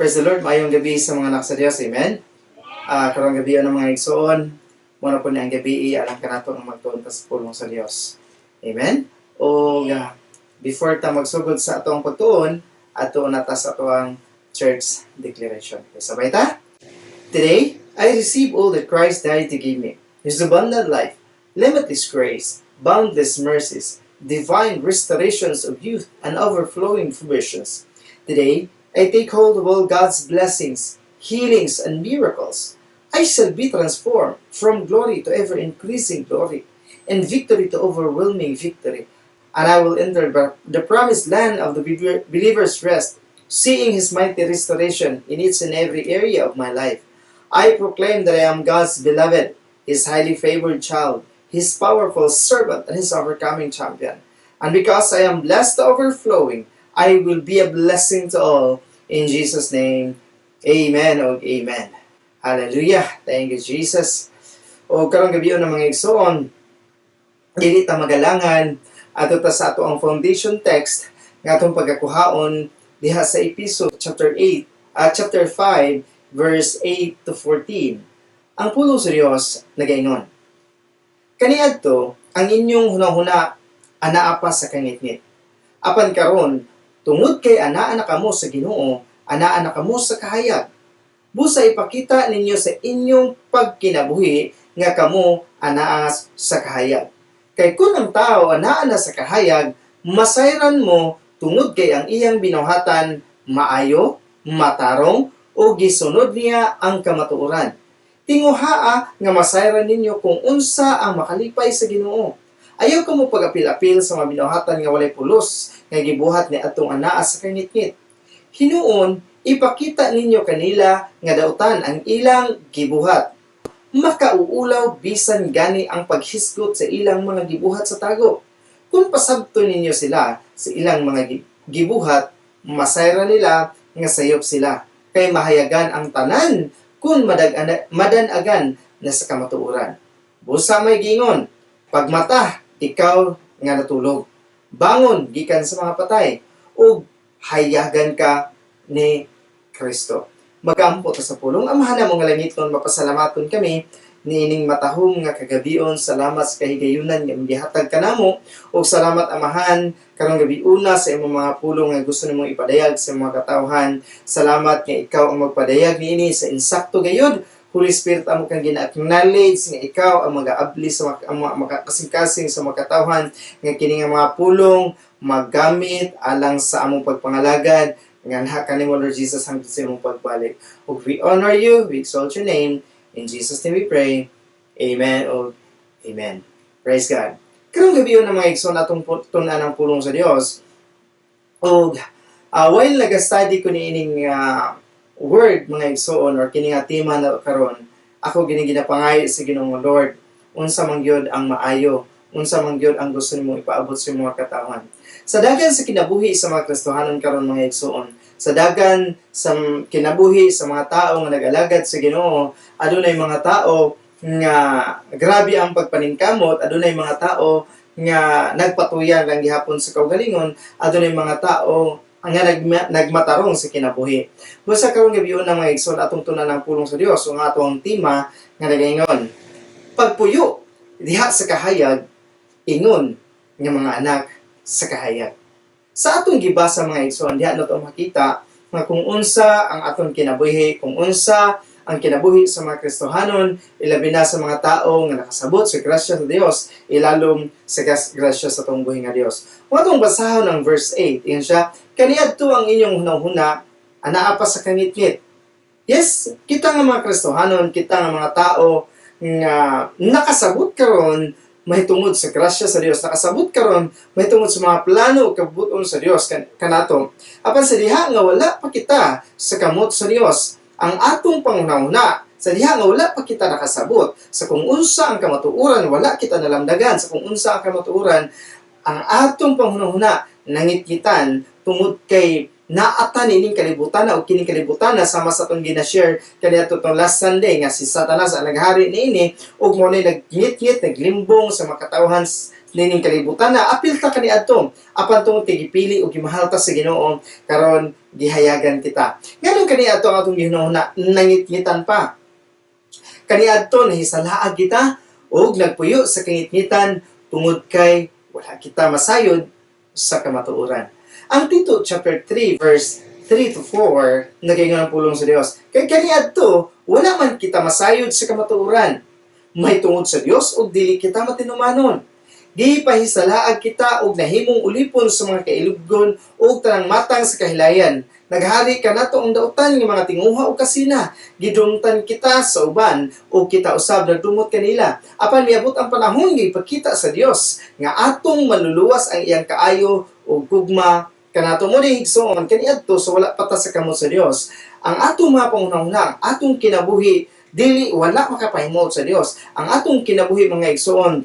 Praise the Lord, maayong gabi sa mga anak sa Dios. Amen. Karong gabi ang mga igsoon, muna po ni ang gabi alang kanato ang magtuon ta sa pulong sa Dios. Amen. O before ta magsugod sa atong pagtuon, ato na ta sa atoang church declaration. Okay, sabay ta? Today, I receive all that Christ died to give me. His abundant life, limitless grace, boundless mercies, divine restorations of youth, and overflowing provisions. Today, I take hold of all God's blessings, healings, and miracles. I shall be transformed from glory to ever increasing glory, and victory to overwhelming victory. And I will enter the promised land of the believer's rest, seeing His mighty restoration in each and every area of my life. I proclaim that I am God's beloved, His highly favored child, His powerful servant, and His overcoming champion. And because I am blessed to overflowing, I will be a blessing to all. In Jesus' name, amen o amen. Hallelujah. Thank you, Jesus. O karong gabi ng mga igsoon, dili ta magalangan, ato ta sa ato ang foundation text nga atong pagakuhaon diha sa Episo chapter 8 at chapter 5 verse 8 to 14. Ang pulong sa Dios nagaingon: "Kaniadto ang inyong hunahuna anaa pa sa kangitngit. Apan karon, tungod kay anaa na kamo sa Ginoo, anaa na kamo sa kahayag. Busa ipakita ninyo sa inyong pagkinabuhi nga kamo anaa sa kahayag. Kay kung ang tao anaa na sa kahayag, masayran mo tungod kay ang iyang binuhatan maayo, matarong, o gisunod niya ang kamatuoran. Tinguhaa nga masayran ninyo kung unsa ang makalipay sa Ginoo. Ayaw kamo pag-apil-apil sa mga binuhatan nga walay pulos nga gibuhat ni atong anaa sa kangitngit. Hinuon, ipakita ninyo kanila nga dautan ang ilang gibuhat. Makauulaw bisan gani ang paghisgot sa ilang mga gibuhat sa tago. Kung pasabto ninyo sila sa ilang mga gibuhat, masayra nila nga sayop sila. Kay mahayagan ang tanan kung madan-agan na sa kamatuoran. Busa may gingon, pagmata, ikaw nga natulog. Bangon gikan sa mga patay, ug hayagan ka ni Kristo." Magampo ta sa pulong. Amahan namo nga langitnon, mapasalamaton kami niining matahom nga kagabion. Salamat sa kahigayunan nga gihatag kanamo ug salamat, Amahan, karong gabi una sa imong mga pulong nga gusto nimong ipadayag sa mga katawhan. Salamat nga ikaw ang magpadayag niini sa insakto gayud. Holy Spirit, amo kang gina-acknowledge nga ikaw ang magaabli sa mga, ang mga makakasing-kasing sa mga katawhan nga kini nga mga pulong magamit alang sa among pagpangalagad nga anha kanimo, Lord Jesus, hangtod sa imong pagbalik. Ug we honor you, we exalt your name. In Jesus' name we pray. Amen o amen. Praise God. Karong gabi ng mga igsoon, atong tun-an ang pulong sa Dios. Og while nag-study ko niining word, mga igsoon, or kini nga tema na karon, ako gini ginapangayo sa Ginoong Lord, unsa man gyud ang maayo, unsa man gyud ang gusto nimo ipaabot sa mga katawhan. Sa dagan sa kinabuhi sa mga Kristohanon karon, mga igsoon, sa dagan sa kinabuhi sa mga tao nga nag-alagad sa Ginoo, adunay mga tao nga grabe ang pagpaningkamot, adunay mga tao nga nagpatuyan lang gihapon sa kaugalingon, adunay mga tao nga nagmatarong sa kinabuhi. Busa karong gabi ng mga igsoon, atong tunan ang pulong sa Dios ug ang atong tema nga nagaingon, "Pagpuyo diha sa kahayag, ingon nga mga anak sa kahayag." Sa atong gibasa, mga igsoon, diha nato makita nga kung unsa ang atong kinabuhi, kung unsa ang kinabuhi sa mga Kristohanon, ilabi na sa mga tao nga nakasabot sa grasya sa Dios, ilalom sa grasya sa atong buhi nga Dios. Kung atong basahon ang verse 8, ingon siya, "Kaniadto ang inyong hunahuna, anaa pa sa kangitngit." Yes, kita nga mga Kristohanon, kita nga mga tao nga nakasabot karon mahitungod sa grasya sa Dios, nakasabot karon mahitungod sa mga plano ug kabubut-on sa Dios kanato. Apan sa diha nga wala pa kita sa kamot sa Dios, ang atong panghunahuna, sa diha nga wala pa kita nakasabot sa kung unsa ang kamatuoran, wala kita nalamdagan sa kung unsa ang kamatuoran, ang atong panghunahuna nangitngitan tungod kay naata nining kalibutan na o kining kalibutan na sama sa atong gina-share kaniadto tong last Sunday nga si Satanas ang naghari niini ug mo ni nagngitngit, naglimbong sa makatawhan. nining kalibutan na apil ta kaniadto. Apan tungod kay gipili ug gimahal ta sa Ginoo, karon gihayagan kita. Nganong kaniadto ang atong gihunahuna nangitngitan pa? Kaniadto nahisalaag kita ug nagpuyo sa kangitngitan tungod kay wala kita masayod sa kamatuoran. Ang Tito chapter 3 verse 3 to 4, nagaingon ang pulong sa Dios. Kay kaniadto wala man kita masayod sa kamatuoran. May tungod sa Dios ug dili kita matinumanon. Gipahisalaag kita og nahimong ulipon sa mga kailubgon ug tanang matang sa kahilayan. Naghari kanato ang dautan nga mga tinguha ug kasina. Gidumtan kita sa uban ug kita usab nagdumot kanila. Apan miabot ang panahon nga ipakita sa Dios nga atong maluluwas ang iyang kaayo ug gugma kanato. Mo ni, igsoon, kaniadto sa wala pa ta sa kamot sa Dios, ang atong mga panghunahuna, ang atong kinabuhi, dili wala makapahimuot sa Dios. Ang atong kinabuhi, mga igsoon,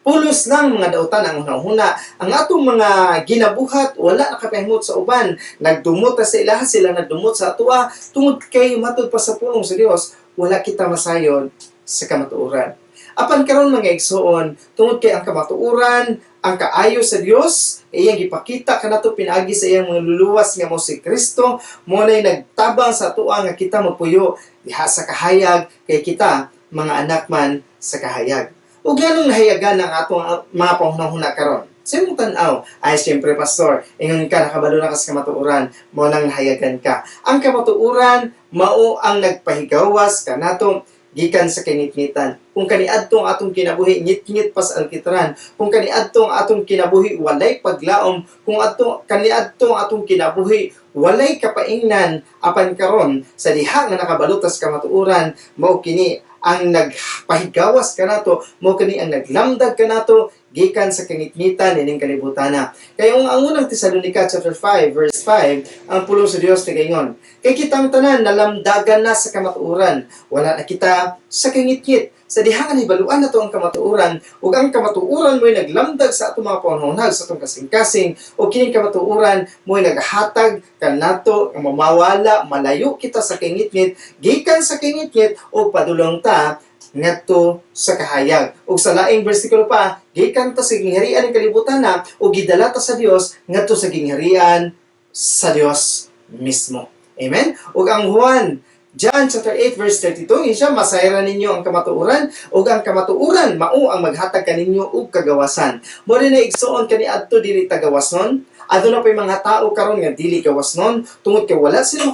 pulos lang mga dautan ang hunahuna. Ang atong mga ginabuhat, wala nakapahimuot sa uban. Nagdumot ta sa ilaha, sila nagdumot sa atoa, tungod kay matud pa sa pulong sa Dios, wala kita masayod sa kamatuoran. Apan karon, mga igsoon, tungod kay ang kamatuoran, ang kaayo sa Dios, iyang gipakita kanato pinaagi sa iyang Manluluwas nga mao si Kristo, mo nay nagtabang sa atoa nga kita magpuyo diha sa kahayag kay kita mga anak man sa kahayag. Ug nganong nahayagan ang atong mga panghunahuna karon? Sa imong tan-aw, ay siyempre, pastor, ingon ka, nakabalo na ka sa kamatuoran, mo nang nahayagan ka. Ang kamatuoran mao ang nagpahigawas kanato gikan sa kangitngitan. Kung kaniadto ang atong kinabuhi ngit-ngit pa sa alkitran, kung kaniadto ang atong kinabuhi walay paglaom, kung adto kaniadto ang atong kinabuhi walay kapaingnan, apan karon sa diha nga nakabalo ta sa kamatuoran, mao kini ang nagpahigawas kanato, mao kini ang naglamdag kanato gikan sa kangitngitan nining kalibutana. Kay ang unang Tesalonica chapter 5 verse 5, ang pulong sa Dios nagaingon, "Kay kitang tanan nalamdagan na sa kamatuoran, wala na kita sa kangitngit." Sa diha nga nahibaluan nato ang kamatuoran, ug ang kamatuoran mo'y naglamdag sa atong mga panghunahuna, sa atong kasing-kasing, ug kining kamatuoran mo'y naghatag kanato nga mamawala, malayo kita sa kangitngit, gikan sa kangitngit ug padulong ta ngadto sa kahayag. Ug sa laing bersikulo pa, gikan ta sa gingharian ng kalibutan na ug gidala ta sa Dios ngadto sa gingharian sa Dios mismo. Amen? Ug ang Juan John chapter 8 verse 32, ingon siya, "Masayran ninyo ang kamatuoran ug ang kamatuoran mao ang maghatag kaninyo og kagawasan." Mo rin na, igsoon, kaniadto dili ta gawasnon. Aduna pay mga tao karon nga dili gawasnon tungod kay wala sila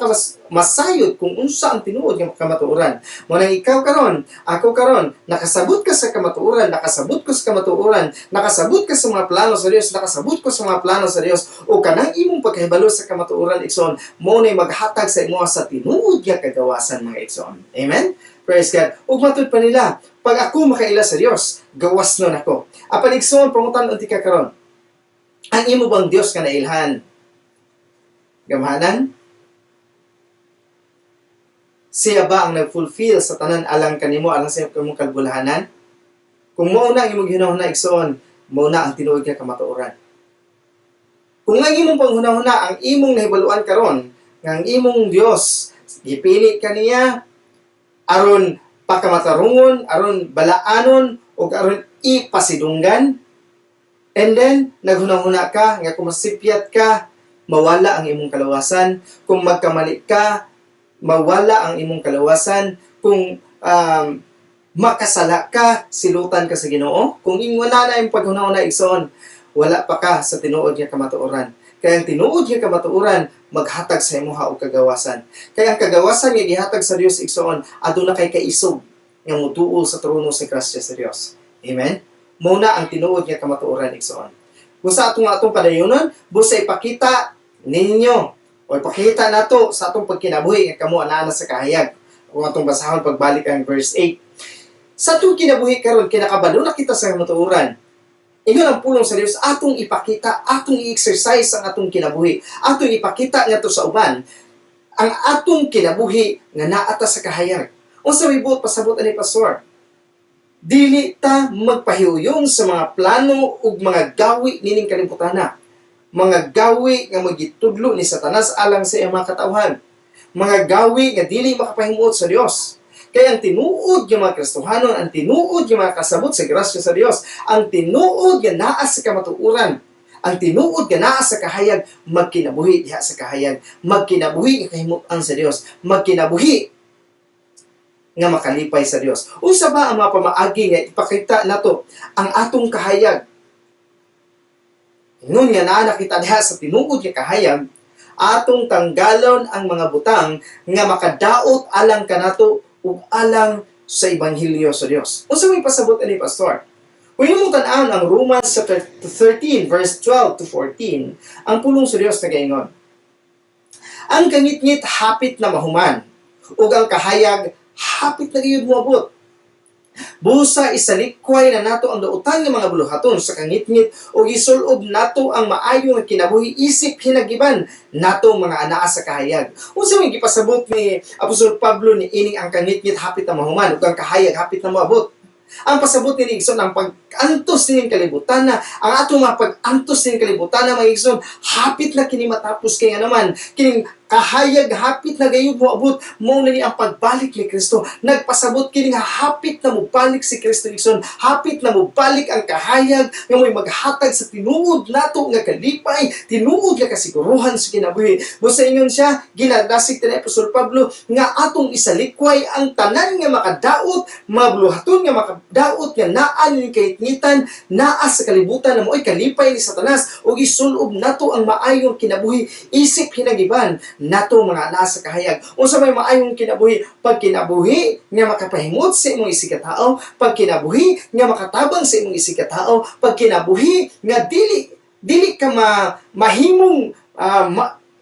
masayod kung unsa ang tinuod nga kamatuoran. Mo nang ikaw karon, ako karon, nakasabot ka sa kamatuoran, nakasabot ko sa kamatuoran, nakasabot ka sa mga plano sa Dios, nakasabot ko sa mga plano sa Dios, o kanang imong pagkahibalo sa kamatuoran, igsoon, mo nay maghatag sa imo sa tinuod nga kagawasan, mga igsoon. Amen? Praise God. Ug matud pa nila, pag ako makaila sa Dios, gawas nun ako. Apan igsoon, pangutan unti ka karon. Ang imo bang Dios nga nailhan, gamhanan? Siya ba ang nag-fulfill sa tanan alang kanimo, alang sa imong kalbulahanan? Kung mao na ang imong hinahuna, igsoon, mao na ang tinuod nga kamatuoran. Kung ang imong panghunahuna, ang imong nahibaluan karon, nga ang imong Dios gipili kaniya aron pakamatarungon, aron balaanon ug aron ipasidunggan, and then naghunahuna ka nga kung masipyat ka, mawala ang imong kalawasan, kung magkamali ka, mawala ang imong kalawasan, kung makasala ka, silutan ka sa Ginoo. Kung wala na yung paghunahuna, igsoon, wala pa ka sa tinuod nga kamatuoran. Kaya ang tinuod nga kamatuoran maghatag sa imuha og kagawasan. Kaya ang kagawasan nga gihatag sa Dios, igsoon, aduna kay kaisog nga muduol sa trono sa grasya sa Dios. Amen. Mao na ang tinuod nga kamatuoran, igsoon. Busa atong atong padayonon, busa ipakita ninyo o ipakita nato sa atong pagkinabuhi nga kamo anaa na sa kahayag. Kung atong basahon pagbalik ang verse 8. Sa atong kinabuhi karon, kinakabalo na kita sa kamatuoran. Ingon ang pulong sa Dios, atong ipakita, atong i-exercise ang atong kinabuhi, atong ipakita ngadto sa uban ang atong kinabuhi nga naa ta sa kahayag. Unsa may buot pasabot ani, pastor? Dili ta magpahiuyon sa mga plano ug mga gawi nining kalibutana. Mga gawi nga magitudlo ni Satanas alang sa iyang mga katawhan. Mga gawi nga dili makapahimuot sa Dios. Kay ang tinuod nga mga Kristohanon, ang tinuod nga mga kasabot sa grasya sa Dios, ang tinuod nga naa sa kamatuoran, ang tinuod nga naa sa kahayag, magkinabuhi diha sa kahayag, magkinabuhi nga kahimutan sa Dios, magkinabuhi nga makalipay sa Dios. Unsa ba ang mga pamaagi nga ipakita nato ang atong kahayag? Ingon nga naa nakita diha sa tinuod nga kahayag, atong tanggalon ang mga butang nga makadaot alang kanato ug alang sa ebanghelyo sa Dios. Unsa may pasabot ani, Pastor? Kung imong tan-awon ang Romans chapter 13 verse 12 to 14, ang pulong sa Dios nagaingon: "Ang kangitngit hapit na mahuman ug ang kahayag hapit na gayud moabot. Busa isalikway na nato ang dautan nga mga buluhaton sa kangitngit ug isulob nato ang maayo nga kinabuhi isip hinagiban nato mga anaa sa kahayag." Unsa may gipasabot ni Apostol Pablo ni ining ang kangitngit hapit na mahuman ug ang kahayag hapit na moabot? Ang pasabot ni igsoon, ang pag-antos nining kalibutan na, ang atong mga pag-antos nining kalibutan na, mga igsoon, hapit na kini matapos kay nga naman, kining kahayag hapit na gayud moabot. Mao na ni ang pagbalik ni Kristo. Nagpasabot kini nga hapit na mobalik si Kristo, igsoon, hapit na mobalik ang kahayag nga mo'y maghatag sa tinuod nato nga kalipay, tinuod nga kasiguruhan sa kinabuhi. Busa ingon siya, ginadasig ni Apostol Pablo nga atong isalikway ang tanan nga makadaot, mga buluhaton nga makadaot nga naa ni kahitngitan, naa sa kalibutan na mo'y kalipay ni Satanas, ug isulob nato ang maayong kinabuhi isip hinagiban nato mga naa sa kahayag. Unsa may maayong kinabuhi? Pag kinabuhi nga makapahimot sa imong isigkatao, pag kinabuhi nga makatabang sa imong isigkatao, pag kinabuhi nga dili dili ka mahimong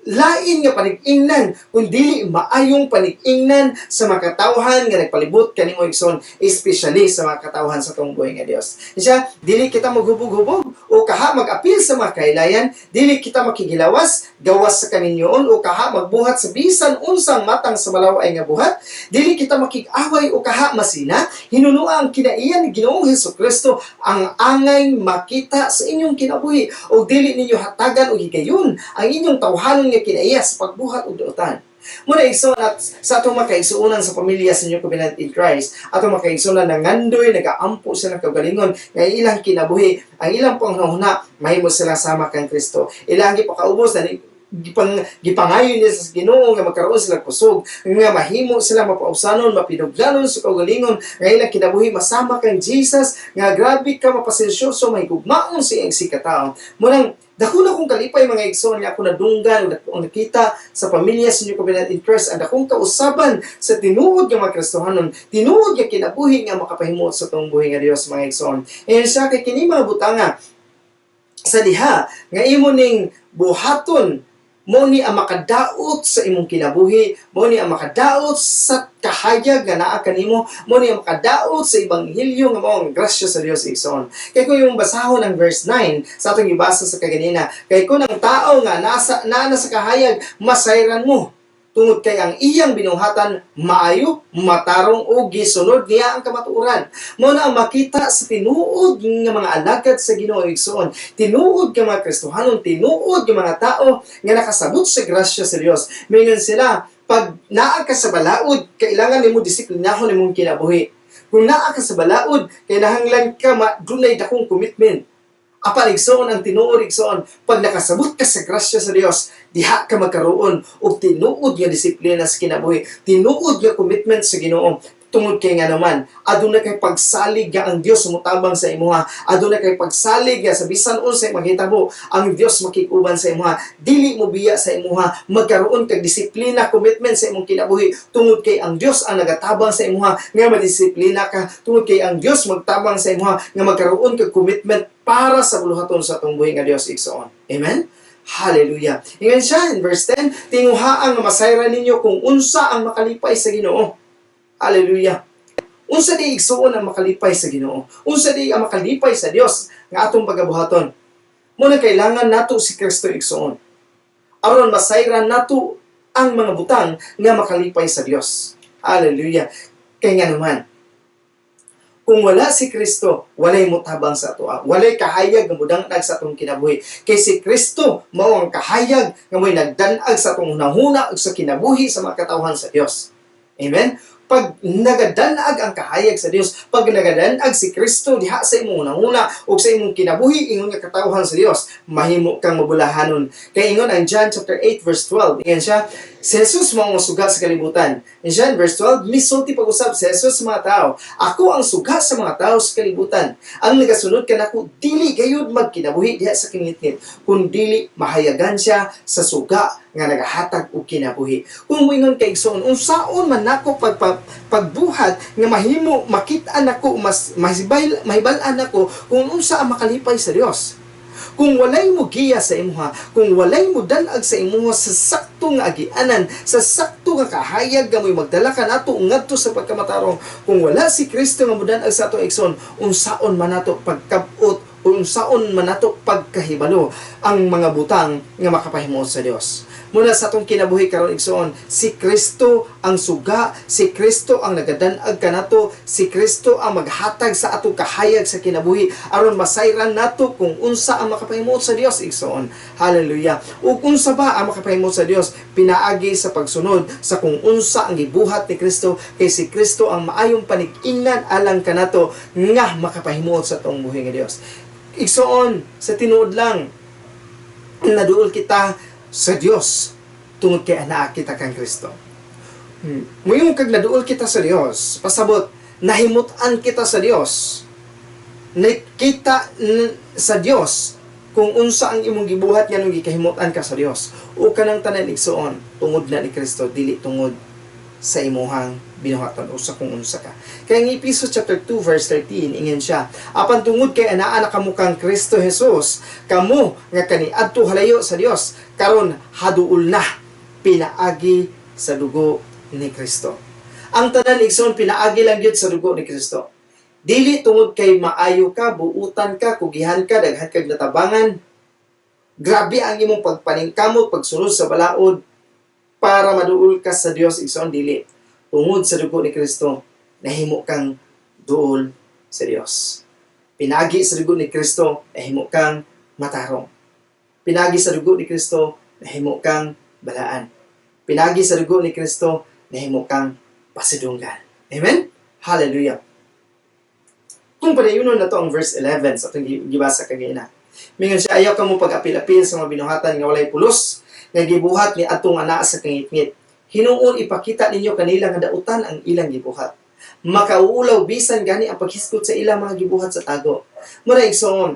lain nga panig-ingnan kun dili maayong panig-ingnan sa mga katawhan nga nagpalibot kanimo, igsoon, especially sa mga katawhan sa atong buhi nga Dios. Siya, dili kita maghubog-hubog o kaha mag-apil sa mga kahilayan, dili kita makigilawas gawas sa kaminyoon o kaha magbuhat sa bisan unsang matang sa malaw-ay nga buhat, dili kita makig-away o kaha masina, hinunua ang kinaiya ni Ginoong Hesus Kristo ang angay makita sa inyong kinabuhi o dili ninyo hatagan og higayon ang inyong tawhanon nga kinaiya sa pagbuhat og dautan. Muna, igsoon, at sa atong mga kaigsuonan sa pamilya sa New Covenant in Christ, atong mga kaigsuonan nangandoy, nagaampo sila ng kaugalingon, nga ilang kinabuhi, ang ilang panghunahuna, mahimo sila sama kang Kristo. Ilang gipakaubos na gipangayo nila sa Ginoo nga magkaroon sila kusog, nga mahimo sila mapausanon, mapinuglanon sa kaugalingon, nga ilang kinabuhi masama kang Jesus, nga grabe ka mapasensyoso, mahigugmaon sa iyang sikatao. Munang dako na kong kalipay, mga igsoon, nga ako nadunggan o nakita sa pamilya sa New Covenant in Christ ang dakong kausaban sa tinuod nga mga Kristohanon, tinuod nga kinabuhi nga makapahimuot sa atong buhi nga Dios, mga igsoon. Ayon siya, kay kini mga butanga sa diha nga imo ning buhaton, mo ni ang makadaot sa imong kinabuhi, mo ni ang makadaot sa kahayag nga naa kanimo, mo ni ang makadaot sa ebanghelyo nga mao ang grasya sa Dios, igsoon. Kay kung yung basahon ang verse 9 sa atong gibasa sa kaganina, kay kung ang tao nga nasa naa na sa kahayag, masayran mo tungod kay ang iyang binuhatan maayo, matarong o gisunod niya ang kamatuoran. Mo na ang makita sa tinuod nga mga alagad sa Ginoo, igsoon, tinuod nga mga Kristohanon, tinuod nga mga tao nga nakasabot sa grasya sa Dios. Mingon sila, pag naa ka sa balaod, kailangan nimo disiplinahon imong kinabuhi. Kung naa ka sa balaod, kailangan ka dunay dakong commitment. Apan, igsoon, ang tinuod, igsoon, pag nakasabot ka sa grasya sa Dios, diha ka magkaroon og tinuod nga disiplina sa kinabuhi, tinuod nga commitment sa Ginoo. Tungod kay nga naman, aduna kay pagsalig nga ang Dios mutabang sa imuha, aduna kay pagsalig nga sa bisan unsay maghitabo, ang Dios makikuban sa imuha, dili mo biya sa imuha, magkaroon kag disiplina, commitment sa imong kinabuhi, tungod kay ang Dios ang nagatabang sa imuha nga madisiplina ka, tungod kay ang Dios magtabang sa imuha nga magkaroon kag commitment para sa buluhaton sa atong buhi nga Dios, igsoon. Amen? Hallelujah. Ingon siya in verse 10, "Tinguhaan nga masayran ninyo kung unsa ang makalipay sa Ginoo." Hallelujah. Unsa di, igsuon, ang makalipay sa Ginoo? Unsa di ang makalipay sa Dios nga atong pagabuhaton? Muna kailangan nato si Kristo, igsuon, aron masayran nato ang mga butang nga makalipay sa Dios. Hallelujah. Kay nga naman, kung wala si Kristo, walay mutabang sa atoa. Walay kahayag nga mudanag sa atong kinabuhi. Kay si Kristo mao ang kahayag nga mo'y nagdanag sa atong hunahuna ug sa kinabuhi sa mga katawhan sa Dios. Amen? Pag nagadanag ang kahayag sa Dios, pag nagadanag si Kristo diha sa imong hunahuna ug sa imong kinabuhi ingon nga katawhan sa Dios, mahimo kang mabulahanon. Kay ingon ang John chapter 8 verse 12, ingon siya, si Jesus mao ang suga sa kalibutan. In John verse 12, misulti pag-usab si Jesus sa mga tao, "Ako ang suga sa mga tao sa kalibutan. Ang nagasunod kanako dili gayud magkinabuhi diha sa kingitngit, kun dili mahayagan siya sa suga nga nagahatag og kinabuhi." Kung moingon ka, igsoon, unsaon man nako pagbuhat nga mahimo makit-an nako, mas mahibal-an nako kung unsa ang makalipay sa Dios? Kung walay mo giya sa imuha, kung walay mo danag sa imuha sa sakto nga agianan, sa sakto nga kahayag nga mo'y magdala ka nato ngadto sa pagkamatarong, kung wala si Kristo nga modanag sa ato, igsoon, unsaon man nato pagkabot, unsaon man nato pagkahibalo ang mga butang nga makapahimuot sa Dios? Muna sa atong kinabuhi karon, igsoon, si Kristo ang suga, si Kristo ang nagadanag kanato, si Kristo ang maghatag sa atong kahayag sa kinabuhi aron masayran nato kung unsa ang makapahimuot sa Dios, igsoon. Hallelujah. Ug unsa ba ang makapahimuot sa Dios? Pinaagi sa pagsunod sa kung unsa ang gibuhat ni Kristo, kay si Kristo ang maayong panig-ingnan alang kanato nga makapahimuot sa atong buhi nga Dios. Igsoon, sa tinuod lang, naduol kita sa Dios tungod kay anaa kita kang Kristo. Muingon kag naduol kita sa Dios, pasabot nahimutan kita sa Dios. Nakita sa Dios kung unsa ang imong gibuhat nganong gikahimutan ka sa Dios. O kanang tanan, igsoon, tungod na ni Kristo, dili tungod sa imuhang binuhatan o sa kung unsa ka. Kaya ang Epeso chapter 2 verse 13, ingon siya, "Apan tungod kay anaa na kamo kang Kristo Jesus, kamo nga kaniadto halayo sa Dios, karon haduol na pinaagi sa dugo ni Kristo." Ang tanan, igsoon, pinaagi lang gyud sa dugo ni Kristo. Dili tungod kay maayo ka, buutan ka, kugihan ka, daghan kag natabangan. Grabe ang imong pagpaningkamot, pagsunod sa balaod para maduol ka sa Dios, igsoon, dili. Tungod sa dugo ni Kristo, nahimo kang duol sa Dios. Pinagi sa dugo ni Kristo, nahimo kang matarong. Pinagi sa dugo ni Kristo, nahimo kang balaan. Pinagi sa dugo ni Kristo, nahimo kang pasidunggan. Amen? Hallelujah. Kung padayunon na to ang verse 11 sa atong gibasa kagina. Mingon siya, "Ayaw kamo pag-apil-apil sa mga binuhatan nga walay pulos, nga gibuhat ni atong anaa sa kangitngit. Hinuon ipakita ninyo kanila nga dautan ang ilang gibuhat. Makauulaw bisan gani ang paghisgot sa ilang mga gibuhat sa tago." Mura, igsoon,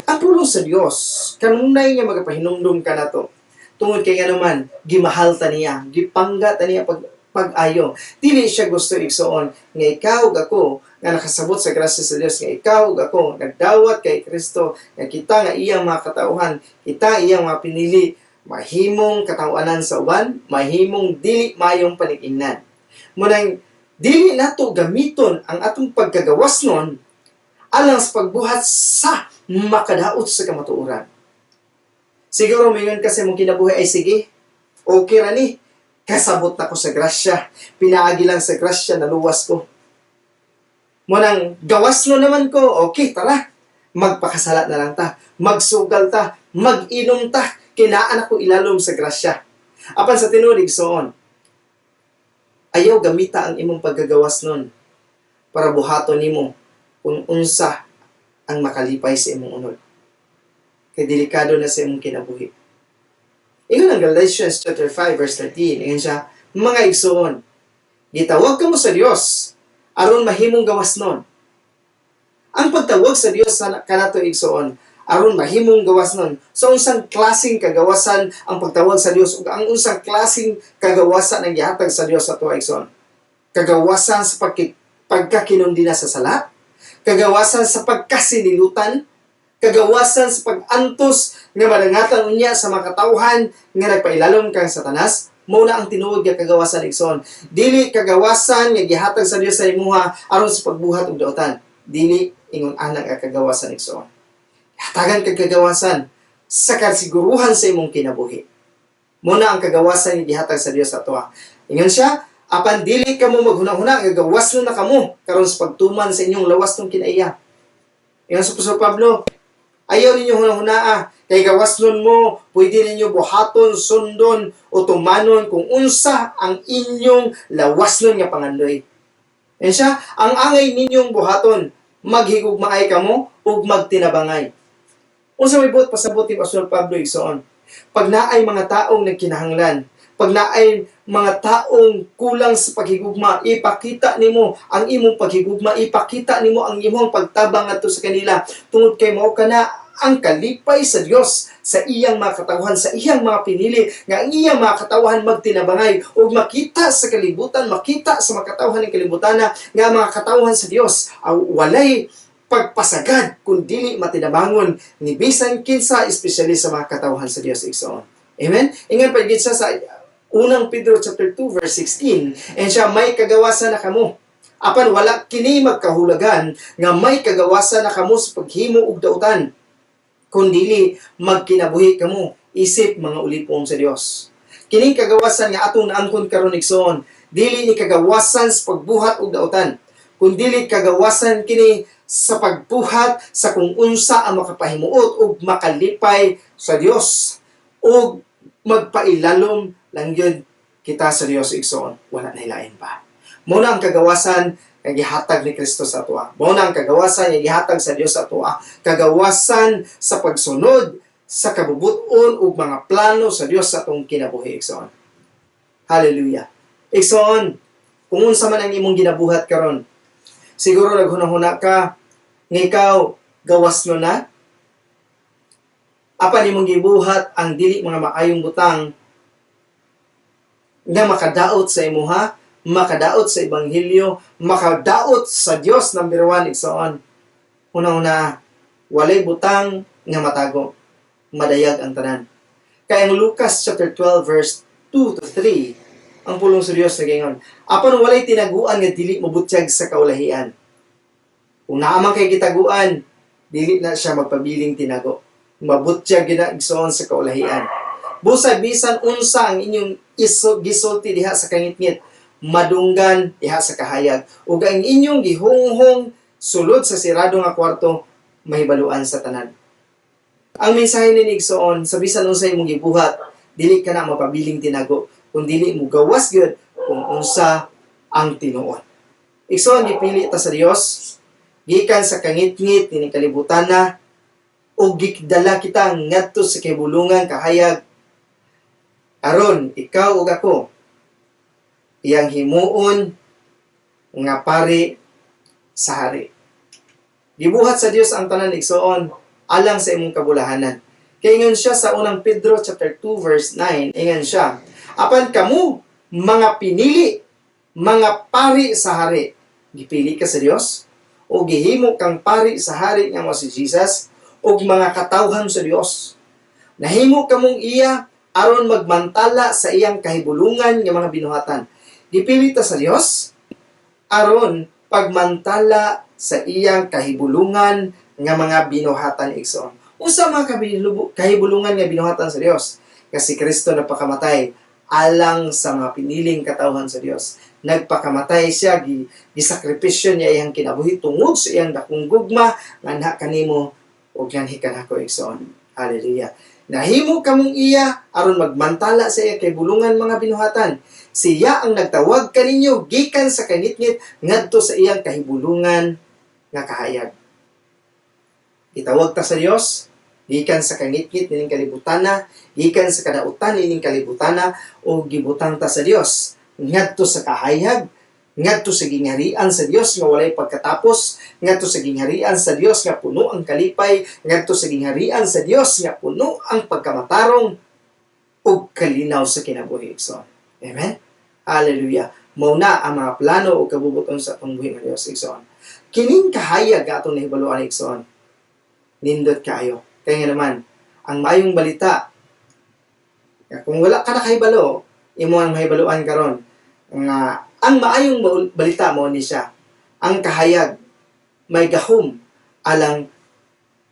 ang pulong sa Dios kanunay nga magapahinumdum ka nato. Tungod kay nganuman, gimahal ta niya, gipangga ta niya pag pag-ayo. Dili siya gusto, igsoon, nga ikaw ug ako nga nakasabot sa grasya sa Dios, nga ikaw ug ako nagdawat kay Kristo, nga kita nga iyang mga katauhan, kita iyang mga pinili, mahimong katawanan sa uban, mahimong dili mayong panig-ingnan. Munang dili nato gamiton ang atong pagkagawas nun alang sa pagbuhat sa makadaot sa kamatuoran. Siguro mingon kasi mong kinabuhi ay sige, okay ra ni, kasabot na ko sa grasya, pinaagi lang sa grasya naluwas ko. Munang gawas no naman ko, okay, tara, magpakasala na lang ta, magsugal ta, mag-inom ta, kinaan ako ilalom sa grasya. Apan sa tinuod, igsoon, ayaw gamita ang imong pagkagawas nun para buhaton nimo kung unsa ang makalipay sa imong unod. Kay delikado na sa imong kinabuhi. Ingon ang Galatians chapter 5 verse 13, ingon siya, "Mga igsoon, gitawag kamo sa Dios aron mahimong gawas nun." Ang pagtawag sa Dios sa kanato, igsoon, aron mahimong gawas nun. So unsang klaseng kagawasan ang pagtawag sa Dios ug ang unsang klaseng kagawasan ang gihatag sa Dios sa tuwa, igsoon? Kagawasan sa pagkakinundina sa sala, kagawasan sa pagkasinilutan, kagawasan sa pag-antos nga madangatan unya sa mga katawhan nga nagpailalom kang Satanas. Mao na ang tinuod nga kagawasan, igsoon. Dili kagawasan nga gihatag sa Dios sa imuha aron sa pagbuhat og dautan. Dili ingon ana nga kagawasan, igsoon. Hatagan kag kagawasan sa kasiguruhan sa imong kinabuhi. Mao na ang kagawasan nga gihatag sa Dios sa atoa. Ingon siya, "Apan dili kamo maghuna-huna nga gawas na kamo karon sa pagtuman sa inyong lawas ng kinaiya." Ingon sa Apostol Pablo, ayaw ninyo huna-hunaa Kay gawasnon mo, pwede ninyo buhaton, sundon, o tumanon kung unsa ang inyong lawasnon nga pangandoy. Yan siya, ang angay ninyong buhaton, maghigugmaay kamo ug magtinabangay. Unsa may buot pasabot ni Pastor Pablo, igsoon? Pag naay mga taong nagkinahanglan, pag naay mga taong kulang sa paghigugma, ipakita nimo ang imong paghigugma, ipakita nimo ang imong pagtabang ngadto sa kanila tungod kay mao kana ang kalipay sa Dios sa iyang mga katawhan, sa iyang mga pinili, nga ang iyang mga katawhan magtinabangay ug makita sa kalibutan, makita sa mga katawhan ng kalibutan na nga ang mga katawhan sa Dios aw walay pagpasagad kung dili matinabangon ni bisan kinsa, especially sa mga katawhan sa Dios, igsoon. Amen? Ingon pa gid siya sa Unang Pedro chapter 2 verse 16, and siya, "May kagawasan na kamo. Apan wala kini magkahulagan nga may kagawasan na kamo sa paghimo og dautan. Kundili magkinabuhi kamo isip mga ulipon sa Dios." Kining kagawasan nga atong naangkon karon, igsoon, dili ni kagawasan sa pagbuhat og dautan, kundili kagawasan kini sa pagbuhat sa kung unsa ang makapahimuot ug makalipay sa Dios ug magpailalom lang yun kita sa Dios, igsoon. Wala na ilain pa. Mao na ang kagawasan nga gihatag ni Kristo sa atoa. Mao na ang kagawasan nga gihatag sa Dios sa atoa. Kagawasan sa pagsunod sa kabubuton ug mga plano sa Dios sa atong kinabuhi, igsoon. Hallelujah. Igsoon, kung unsa man ang imong ginabuhat karon, siguro naghuna-huna ka nga ikaw gawas no na, apan imong gibuhat ang dili mga maayong butang nga makadaot sa imuha, makadaot sa ebanghelyo, makadaot sa Dios number one, igsoon. Una-una, walay butang nga matago. Madayag ang tanan. Kaya ang Lucas chapter 12 verse 2 to 3, ang pulong sa Dios nagaingon, "Apan walay tinaguan nga dili mabutyag sa kaulahian." Kung naa man kay gitaguan, dili na siya magpabiling tinago. Mabutyag gina, igsoon, sa kaulahian. "Busa bisan unsa ang inyong iso, gisulti diha sa kangitngit, madunggan diha sa kahayag. Ug ang inyong gihunghong sulod sa sirado nga kwarto, mahibaluan sa tanan." Ang mensahe ni igsoon, sa bisan unsa imong gibuhat, dili ka na mapabiling tinago, kung dili mo gawas gyud kung unsa ang tinuod. Igsoon, gipili ta sa Dios gikan sa kangitngit nining kalibutan na ug gidala kita ngadto sa kahibulungan kahayag aron ikaw ug ako iyang himuon nga pari sa hari. Gibuhat sa Dios ang tanan, igsoon, alang sa imong kabulahanan. Kay ingon siya sa Unang Pedro chapter 2 verse 9, ingon siya, "Apan kamo mga pinili, mga pari sa hari." Gipili ka sa Dios o gihimo kang pari sa hari nga mo si Jesus ug mga katawhan sa Dios. Nahimo kamong iya aron magmantala sa iyang kahibulungan nga mga binuhatan. Gipili ta sa Dios aron pagmantala sa iyang kahibulungan nga mga binuhatan, igsoon. Unsa mga kahibulungan nga binuhatan sa Dios? Kasi Kristo nagpakamatay alang sa mga piniling katawhan sa Dios. Nagpakamatay siya, gisakripisyo niya iyang kinabuhi tungod sa iyang dakong gugma nganha kanimo ug nganhi kanako, igsoon. Hallelujah. "Nahimo kamong iya aron magmantala sa iya kahibulungan mga binuhatan. Siya ang nagtawag kaninyo gikan sa kangitngit ngadto sa iyang kahibulungan nga kahayag." Gitawag ta sa Dios gikan sa kangitngit nining kalibutana, gikan sa kadautan nining kalibutana, o gibutang ta sa Dios ngadto sa kahayag, ngadto sa gingharian sa Dios nga walay pagkatapos, ngadto sa gingharian sa Dios nga puno ang kalipay, ngadto sa gingharian sa Dios nga puno ang pagkamatarong ug kalinaw sa kinabuhi, igsoon. Amen. Hallelujah. Mao na ang mga plano ug kabubuton sa atong buhi nga Dios, igsoon. Kining kahayag nga atong nahibaluan, igsoon, nindot kaayo. Kaya nga naman, ang maayong balita, nga kung wala ka nakahibalo, imo ang mahibaluan karon nga ang maayong balita mo ni siya, ang kahayag may gahom alang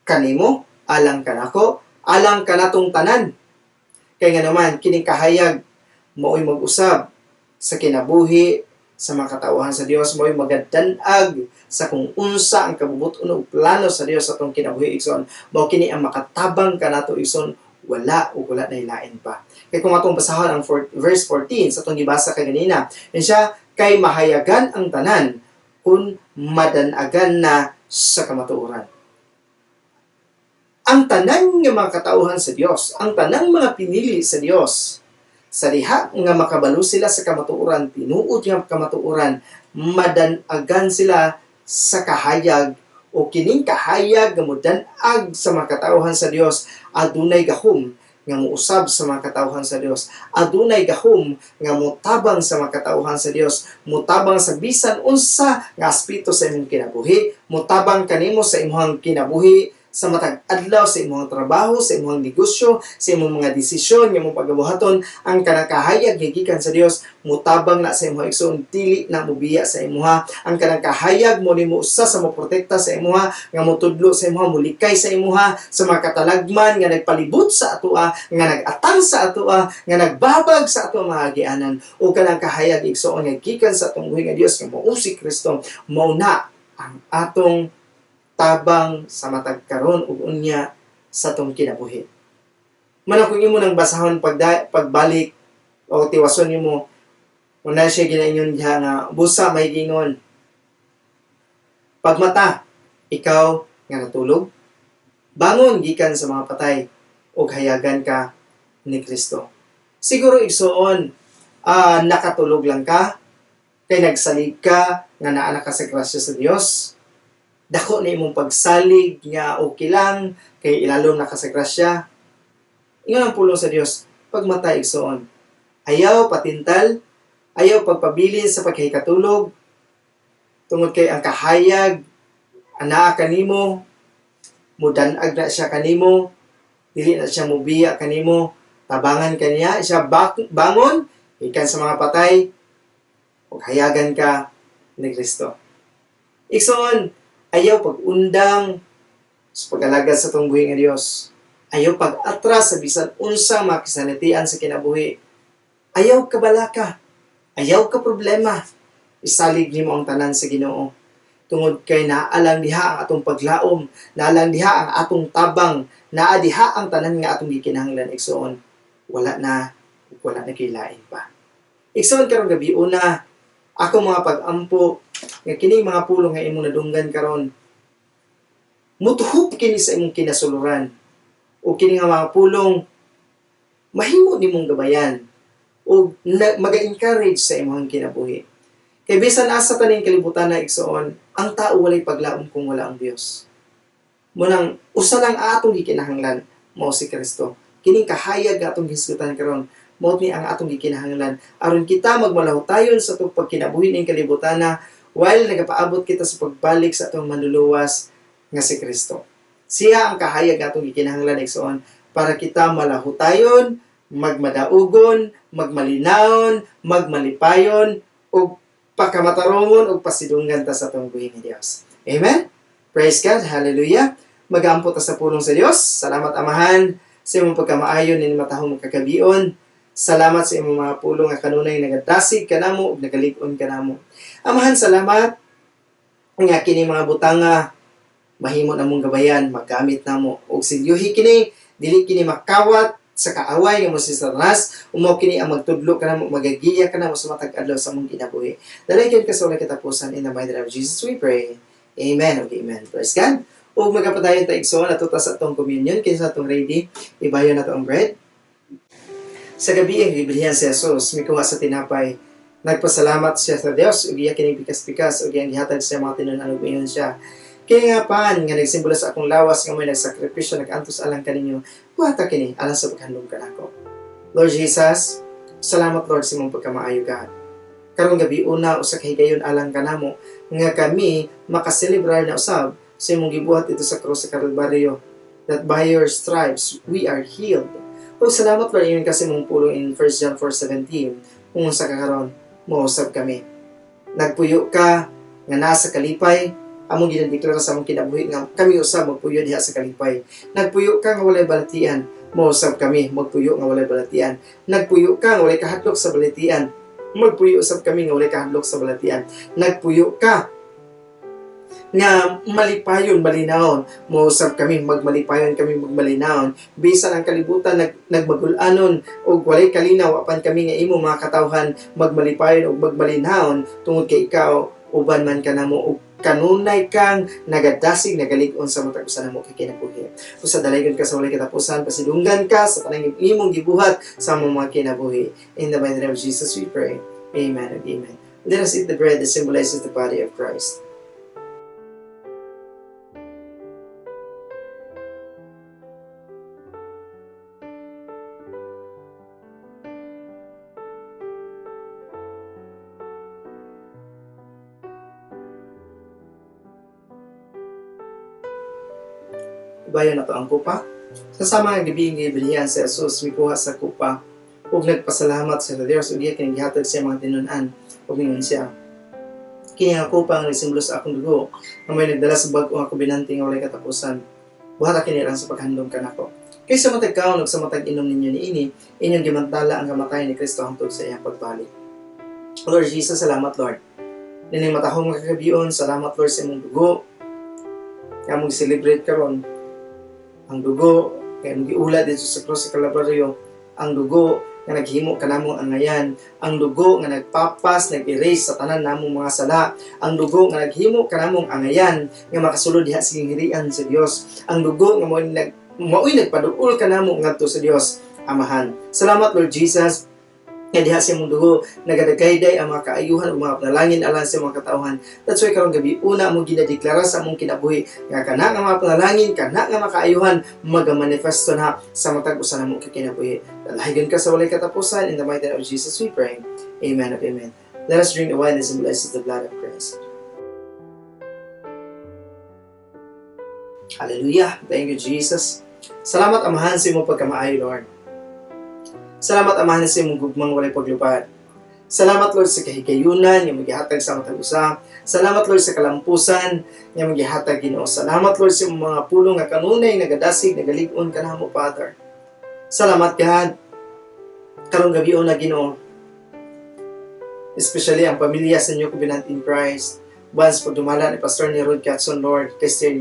kanimo, alang kanako, alang kanatong tanan. Kaya nga naman, kining kahayag mao'y mag-usab sa kinabuhi Sa mga katawhan sa Dios, mo'y magadan-ag sa kung unsa ang kabubut-on ug plano sa Dios sa atong kinabuhi, igsoon. Mao kini ang makatabang kanato, igsoon, wala ug wala na lain pa. Kay kung atong basahon ang verse 14 sa atong gibasa kaganina, yan siya, kay mahayagan ang tanan kung madanagan na sa kamatuoran. Ang tanan nga mga katauhan sa Dios, ang tanang mga pinili sa Dios, sa diha nga makabalo sila sa kamatuoran, tinuod nga kamatuoran, madanagan sila sa kahayag, o kining kahayag nga modan-ag sa mga katauhan sa Dios adunay gahom nga muusab sa mga katauhan sa Dios, adunay gahom nga motabang sa mga katauhan sa Dios, motabang sa bisan unsa nga aspeto sa imong kinabuhi, motabang kanimo sa imong kinabuhi sa matag adlaw, sa imong trabaho, sa imong negosyo, sa imong mga desisyon nga imong pagabuhaton. Ang kanang kahayag nga gikan sa Dios motabang na sa imong, igsoon, dili na mobiya sa imuha. Ang kanang kahayag mo nimo usa sa moprotekta sa imuha, nga motudlo sa imuha, mulikay sa imuha sa mga katalagman nga nagpalibot sa atoa, nga nag-atang sa atoa, nga nagbabag sa ato mga agianan. O kanang kahayag, igsoon, nga gikan sa atong buhi nga Dios nga mao si Kristo, mao na ang atong tabang sa matag karon ug unya sa atong kinabuhi. Man kung imo nang basahon pagbalik o tiwason nimo, una siya ginaingon diha nga busa may gingon, "Pagmata, ikaw nga natulog, bangon gikan sa mga patay ug hayagan ka ni Kristo." Siguro, igsoon, nakatulog lang ka kay nagsalig ka nga naa na ka sa grasya sa Dios. Dako na imong pagsalig nga okay lang kay ilalom na ka sa grasya. Ingon ang pulong sa Dios, pagmata, igsoon. Ayaw patintal, ayaw pagpabilin sa pagkahikatulog, tungod kay ang kahayag anaa kanimo, mudanag na siya kanimo, dili na siya mubiya kanimo, tabangan kaniya siya bangon ikan sa mga patay ug hayagan ka ni Kristo. Igsoon, ayaw pag-undang sa pag-alagad sa atong buhi nga Dios. Ayaw pag-atras sa bisan unsang mga kasanitian sa kinabuhi. Ayaw kabalaka. Ayaw ka problema. Isalig nimo ang tanan sa Ginoo. Tungod kay naalang diha ang atong paglaom, naalang diha ang atong tabang, naa diha ang tanan nga atong gikinahanglan, igsoon. Wala na, wala na kay lain pa. Igsoon, karong gabi una, ako mga pag-ampo nga kini mga pulong nga imong nadunggan karon mutuhop kini sa imong kinasuluran o kini nga mga pulong mahimo nimong gabayan o maga-encourage sa imong kinabuhi. Kay bisan asa taning kalibutan na, igsoon, ang tao walay paglaom kung wala ang Dios. Munang usa lang atong gikinahanglan, mao si Kristo. Kining kahayag nga atong hisgutan karon, mao ni ang atong gikinahanglan aron kita magmalahutayon sa atong pagkinabuhi ning kalibutan na while nagapaabot kita sa pagbalik sa atong manluluwas nga si Kristo. Siya ang kahayag nga atong gikinahanglan, igsoon, para kita malahutayon, magmadaugon, magmalinawon, magmalipayon, ug pakamatarongon ug pasidunggan ta sa atong buhi ni Dios. Amen? Praise God. Hallelujah. Magaampo ta sa pulong sa Dios. Salamat, Amahan, sa imong pagkamaayo ning matahong kagabion. Salamat sa imong mga pulong nga kanunay nagadasig kanamo ug nagalig-on kanamo. Amahan, salamat nga kini mga butanga mahimo namong gabayan, magamit namo ug silyuhi kini, dili kini makawat sa kaaway nga mo si Satanas, umo kini ang magtudlo kanamo, magagiya kanamo sa matag adlaw sa among kinabuhi. Dalaygon ka sa walay katapusan. In the mighty name of Jesus we pray. Amen. Okay, amen. Praise God. Ug magapadayon ta, igsoon, ato ta sa atong communion. Kinsa atong ready, ibayon nato ang bread. Sa gabi ang gibilhan si Jesus, mikuha sa tinapay. Nagpasalamat siya sa Dios ug iya kining pikas-pikas ug iyang gihatag sa mga tinun-an ug miingon siya, "Kini nga pan nga nagsimbolo sa akong lawas nga mo'y nagsakripisyo, nag-antos alang kaninyo, buhata kini alang sa paghandom kanako." Lord Jesus, salamat, Lord, sa imong pagkamaayo, God. Karong gabi una, usa ka higayon alang kanamo nga kami makaselebrar na usab sa imong gibuhat dito sa krus sa Kalbaryo, that by your stripes we are healed. Ug salamat, Lord, ingon kasi imong pulong in 1 John 4:17, kung unsa ka karon, mousab kami. Nagpuyo ka nga nasa kalipay, among ginadeklara sa among kinabuhi nga kami usab magpuyo diha sa kalipay. Nagpuyo ka nga walay balatian, mousab kami magpuyo nga walay balatian. Nagpuyo ka nga walay kahadlok sa balatian, Magpuyo usab kami nga walay kahadlok sa balatian. Nagpuyo ka nga malipayon, malinawon. Mousab kami, magmalipayon kami, magmalinawon. Bisan ang kalibutan nagmagulanon og walay kalinaw, apan kami nga imo mga katawhan magmalipayon og magmalinawon tungod kay ikaw uban man kanamo og kanunay kang nagadasig, nagalig-on sa matag usa namo ka kinabuhi. Usa dalaygon ka sa walay katapusan, pasidunggan ka sa tanang imong gibuhat sa among mga kinabuhi. In the mighty name of Jesus we pray. Amen and amen. Let us eat the bread that symbolizes the body of Christ. Ibayon nato ang kupa. Sa sama nga gabi nga gibilyan si Jesus, mikuha sa kupa ug nagpasalamat sa Dios ug iya kini gihatag sa mga tinun-an ug mingon siya: "Kini nga kupa ang nagsimbolo sa akong dugo nga may nagdala sa bag-o nga kobinante nga walay katapusan. Buhata kini alang sa paghandom kanako. Kay sa matag kaon ug sa matag inom ninyo niini, inyong gimantala ang kamatayon ni Kristo hangtod sa iyang pagbalik." Lord Jesus, salamat, Lord. Nining matahom nga kagabion, salamat, Lord, sa imong dugo. Nga among celebrate karon ang dugo nga imong giula didto sa krus sa Kalbaryo, ang dugo nga naghimo kanamong angayan, ang dugo nga nagpapas, nag-erase sa tanan namong mga sala, ang dugo nga naghimo kanamong angayan nga makasulod diha sa gingharian sa Dios, ang dugo nga mao'y nagpaduol kanamo ngadto sa Dios Amahan. Salamat, Lord Jesus, nga diha sa imong dugo nagadagayday ang mga kaayuhan ug mga panalangin alang sa mga katawhan. That's why karong gabi una among ginadeklara sa among kinabuhi nga kana nga mga panalangin, kana nga mga kaayuhan magamanifesto na sa matag usa namo ka kinabuhi. Dalahigan ka sa walay katapusan. In the mighty name of Jesus we pray. Amen and amen. Let us drink the wine that symbolizes the blood of Christ. Hallelujah. Thank you, Jesus. Salamat, Amahan, sa imong pagkamaayo, Lord. Salamat, Amahan, sa imong gugmang walay paglubad. Salamat, Lord, sa kahigayunan nga magihatag sa matag usa. Salamat, Lord, sa kalampusan nga magihatag, Ginoo. Salamat, Lord, sa imong mga pulong nga kanunay nagadasig, nagalig-on kanamo, Father. Salamat, God. Karong gabi na, Ginoo. Especially ang pamilya sa New Covenant in Christ. Once pagdumala ni Pastor ni Rod Catson, Lord, kay Sir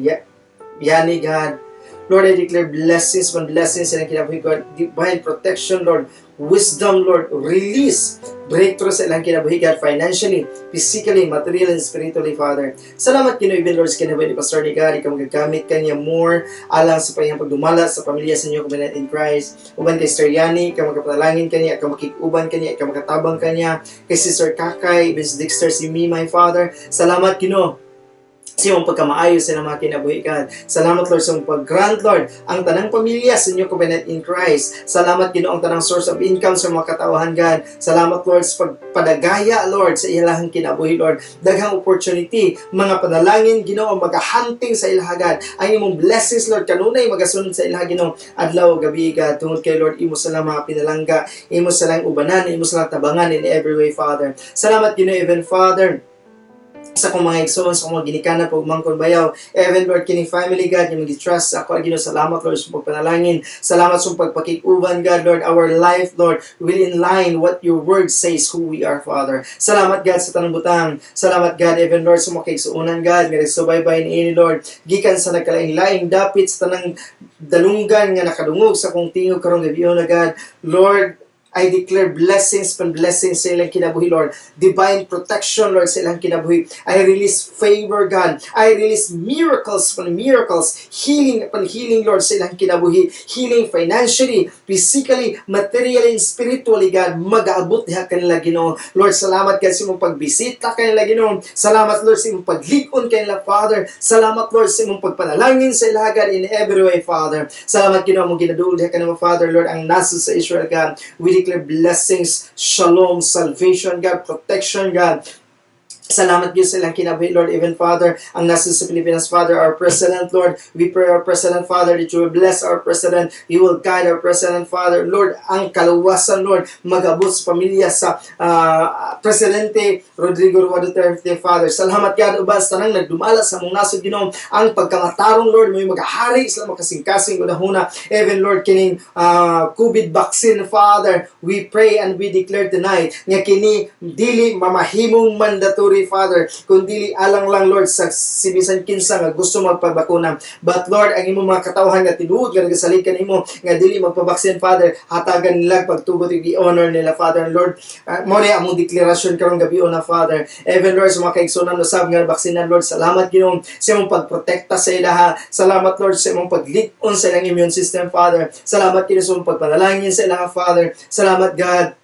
Yani, God. Lord, I declare blessings upon blessings sa kinabuhi, God. Divine protection, Lord. Wisdom, Lord. Release breakthrough sa ilang kinabuhi, God, financially, physically, materially, and spiritually, Father. Salamat, Ginoo, even, Lord, sa kinabuhi ni Pastor ni God. Ikaw magagamit kanya more alang sa payang pagdumala sa pamilya sa New Covenant in Christ. Uban kay Sir Yani, ikaw magkapanalangin kanya, ikaw makikuban kanya, ikaw makatabang kanya. Kay Sister Kakay, Miss Dexter, si me, my Father. Salamat, Ginoo, sa iyong pagkamaayo sa mga kinabuhi, God. Salamat, Lord, sa iyong pag-grant, Lord, ang tanang pamilya sa New Covenant in Christ. Salamat, Ginoo, ang tanang source of income sa mga katawhan, God. Salamat, Lord, sa pagpadagaya, Lord, sa ilahang kinabuhi, Lord. Daghang opportunity, mga panalangin, Ginoo, magahunting sa ilaha, God. Ang imong blessings, Lord, kanunay magasunod sa ilaha, Ginoo. Adlaw, gabi, God, tungod kay, Lord, imo sila mga pinalangga, imo silang ubanan, imo silang tabangan in every way, Father. Salamat, Ginoo, even Father, sa akong mga igsoon, sa akong mga ginikanan, pag bayaw. Even, Lord, kining family, God, yung mag-trust sa ako, Ginoo, salamat, Lord, sa pagpanalangin. Salamat sa pagpakikuban, God, Lord, our life, Lord, will in line what your word says who we are, Father. Salamat, God, sa tanang butang. Salamat, God, even, Lord, sa mga kaigsuonan, God, nga nagsubaybay ni ini, Lord, gikan sa nagkalaing-laing dapit sa tanang dalunggan nga nakadungog sa akong tingog karong gabi na, God. Lord, I declare blessings upon blessings sa ilang kinabuhi, Lord. Divine protection, Lord, sa ilang kinabuhi. I release favor, God. I release miracles upon miracles, healing upon healing, Lord, sa ilang kinabuhi. Healing financially, physically, materially, and spiritually, God. Mag-aabot diha kanila, Ginoo. Lord, salamat, God, sa imong pagbisita kanila, Ginoo. Salamat, Lord, sa imong paglig-on kanila, Father. Salamat, Lord, sa imong pagpanalangin sa ilaha, God, in every way, Father. Salamat, Ginoo, mong ginaduol diha kanila, Father, Lord, ang nasod sa Israel, God. We declare blessings, shalom, salvation, God, protection, God. Salamat, Diyos, sa ilang kinabuhi, Lord, even, Father, ang nasa sa Pilipinas, Father, our President, Lord. We pray our President, Father, that you will bless our President, you will guide our President, Father. Lord, ang kaluwasan, Lord, mag-abot sa pamilya sa Presidente Rodrigo Roa Duterte, Father. Salamat, God, uban sa tanang nagdumala sa among nasod, Ginoo, ang pagkamatarong, Lord, may maghahari sa makasing-kasing unahuna. Even, Lord, kining COVID vaccine, Father, we pray and we declare tonight nga kini dili mamahimong mandatory, Father, kundi alang lang, Lord, sa sibisan kinsa nga gusto magpabakuna. But Lord, ang imong mga katawhan nga tinuod nga nagasalig kanimo nga dili magpabaksin, Father, hatagan nila pagtugot ug i-honor nila, Father. Lord, mao ni among deklarasyon karong gabi na, Father. Even, Lord, sa mga kaigsunan usab nga baksinan, Lord, salamat, Ginoo, sa imong pagprotekta sa ilaha. Salamat, Lord, sa imong paglig-on sa ilang immune system, Father. Salamat, Ginoo, sa imong pagpanalangin sa ilaha, Father. Salamat, God,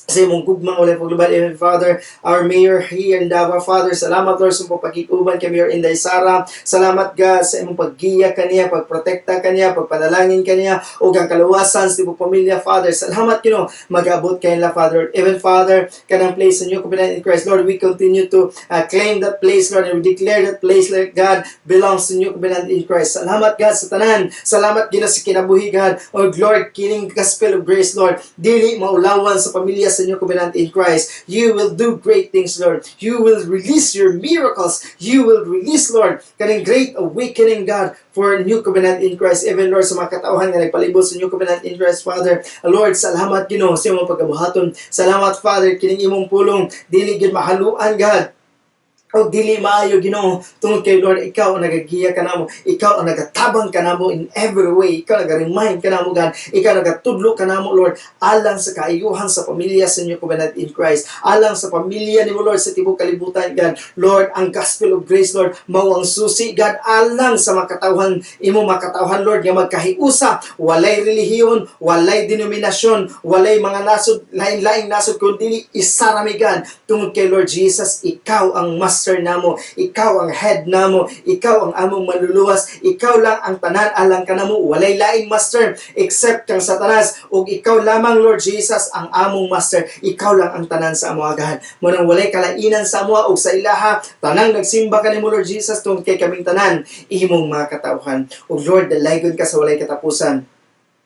sa imong gugmang walay paglubad. Amen, Father, our mayor here in Davao, Father, salamat, Lord, sa imong pagkikuban kay Mayor Inday Sara. Salamat, God, sa imong paggiya kaniya, pagprotekta kaniya, pagpanalangin kaniya, ug ang kaluwasan sa imong pamilya, Father. Salamat, Ginoo, mag-abot kay nila, Father. Even, Father, kanang place sa New Covenant in Christ, Lord, we continue to claim that place, Lord, and we declare that place, Lord God, belongs to New Covenant in Christ. Salamat, God, sa tanan. Salamat, Ginoo, sa kinabuhi, God. O Lord, kining gospel of grace, Lord, dili maulawan sa pamilya sa New Covenant in Christ. You will do great things, Lord. You will release your miracles. You will release, Lord, kaning great awakening, God, for New Covenant in Christ. Even, Lord, sa mga katawhan nga nagpalibot sa New Covenant in Christ, Father. Lord, salamat, Ginoo, sa imong pagabuhaton. Salamat, Father, kining imong pulong dili gyud mahaluan, God, o dili maayo, Ginoo, tungod kay, Lord, ikaw ang nagagiya kanamo, ikaw ang nagatabang kanamo in every way, ikaw naga-remind kanamo, God, ikaw nagatudlo kanamo, Lord, alang sa kaayuhan sa pamilya sa New Covenant in Christ, alang sa pamilya nimo, Lord, sa tibuok kalibutan, God. Lord, ang gospel of grace, Lord, mao ang susi, God, alang sa makatawhan imo makatawhan, Lord, nga magkahiusa, walay relihiyon, walay denominasyon, walay mga nasod, lain-laing nasod, kundi isa ra mi, God, tungod kay, Lord Jesus, ikaw ang master namo, ikaw ang head namo, ikaw ang among manluluwas, ikaw lang ang tanan alang kanamo, walay laing master except kang Satanas, ug ikaw lamang, Lord Jesus, ang among master, ikaw lang ang tanan sa amo, God. Mao nang walay kalainan sa amo ug sa ilaha, tanang nagsimba kanimo, Lord Jesus, tungod kay kaming tanan imong mga katawhan. Ug Lord, dalaygon ka sa walay katapusan.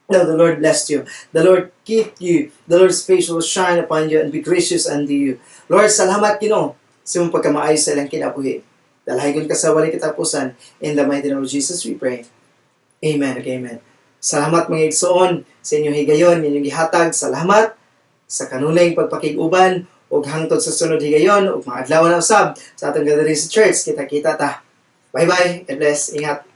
Now the Lord bless you. The Lord keep you. The Lord's face will shine upon you and be gracious unto you. Lord, salamat, Ginoo, sa imong pagkamaayo sa ilang kinabuhi. Dalaygon ka sa walay katapusan. In the mighty name of Jesus we pray. Amen. Okay, amen. Salamat, mga igsoon, sa inyong higayon, inyong gihatag. Salamat sa kanunayng pagpakig-uban ug hangtod sa sunod higayon ug mga adlaw na usab sa atong gathering sa church. Kita-kita ta. Bye-bye. God bless. Ingat.